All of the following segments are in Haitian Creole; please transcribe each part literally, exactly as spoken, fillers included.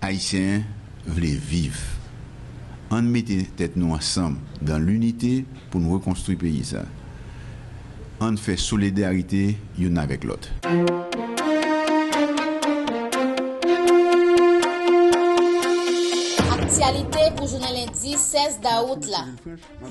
Ayisyen vle viv. Ann mete tèt nou ansanm dan linite pou n rekonstwi peyi sa. Ann fè solidarite youn avèk lòt. Aktyalite pou jounen lendi sèz dawout la.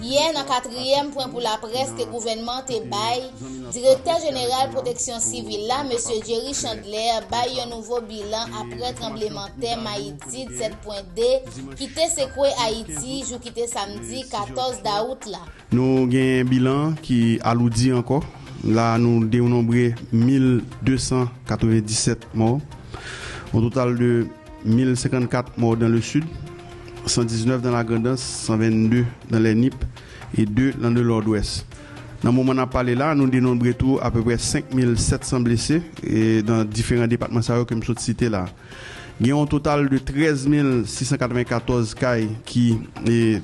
Yè, nan katriyèm pwen pou laprès ke gouvènman te bay, Direktè Jeneral Pwoteksyon Sivil la, Mesye Jerry Chandler, bay yon nouvo bilan apre tranblemanntè mayitid sèt pwen de ki te sekwe Ayiti jou ki te samdi katòz dawout la. Nou gen bilan ki aloudi ankò. La, nou denonbre mil de san katrevenndisèt mò, yon total de mil senkannkat mò dans le sud, san diznèf dans la Grandans, san vennde dans les Nippes e de dans le Nòdwès. Nan moman n ap pale la, nou denonbre tou apeprè senk mil sèt san blese e nan diferan depatman sa yo ke m sot site la. Gen yon total de trèz mil sis san katrevennkatòz kay ki e,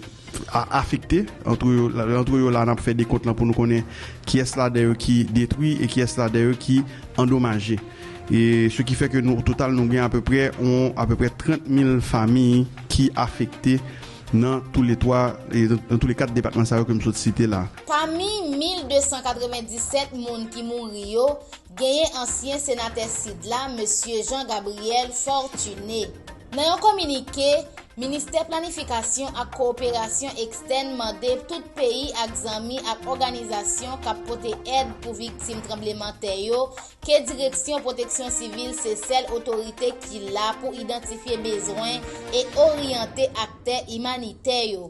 a- afekte. Antre yo, la- antre yo la, n ap fè dekont lan pou nou konnen kiyès ladan yo ki detwi e kiyès ladan yo ki andomaje. E se ki fè ke nou, o total, nou gen apeprè, on, apeprè trant mil fanmi ki afekte nan tou le twa, e, nan tou le kat depatman sa yo ke m sot site la. Pami mil de san katrevenndisèt moun ki mouri yo, genyen ansyen senatè Sid la, Mesye Jean Gabriel Fortuné. Nan yon kominike, Ministè Planifikasyon ak Kowoperasyon Ekstèn mande tout peyi ak zanmi ak òganizasyon k ap pote èd pou viktim tranblemanntè yo ke Direksyon Pwoteksyon Sivil se sèl otorite ki la pou idantifye bezwen e oryante aktè imanitè yo.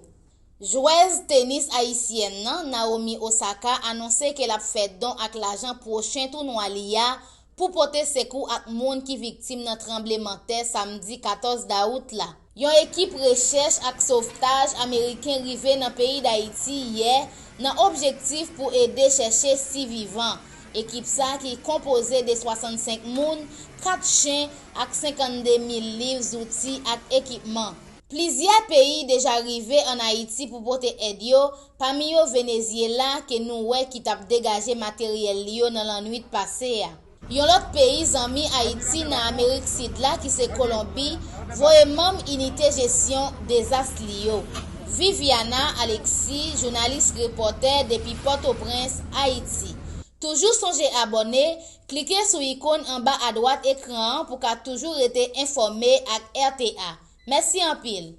Jwèz tenis ayisyèn nan, Naomi Osaka, anonse ke l ap fè don ak lajan pwochen tounwa li a pou pote sekou ak moun ki viktim nan tranblemanntè samdi katòz dawout la. Yon ekip rechèch ak sovtaj ameriken rive nan peyi Dayiti yè nan objektif pou ede chèche sivivan. Ekip sa, ki konpoze de swasannsenk moun, kat chen ak senkannde mil liv zouti ak ekipman. Plizyè peyi deja rive ann Ayiti pou pote èd yo, pami yo Venezyela, ke nou wè ki t ap degaje materyèl li yo nan lannwit pase a. Yon lòt peyi zanmi Ayiti nan Amerik Sid la, ki se Kolonbi, voye manm inite jesyon dezas li yo. Viviana Alexis, jounalis repòtè depi Pòtoprens, Ayiti. Toujou sonje abòne, klike sou ikòn anba adwat ekran an pou ka toujou rete enfòme ak R T A. Mèsi anpil!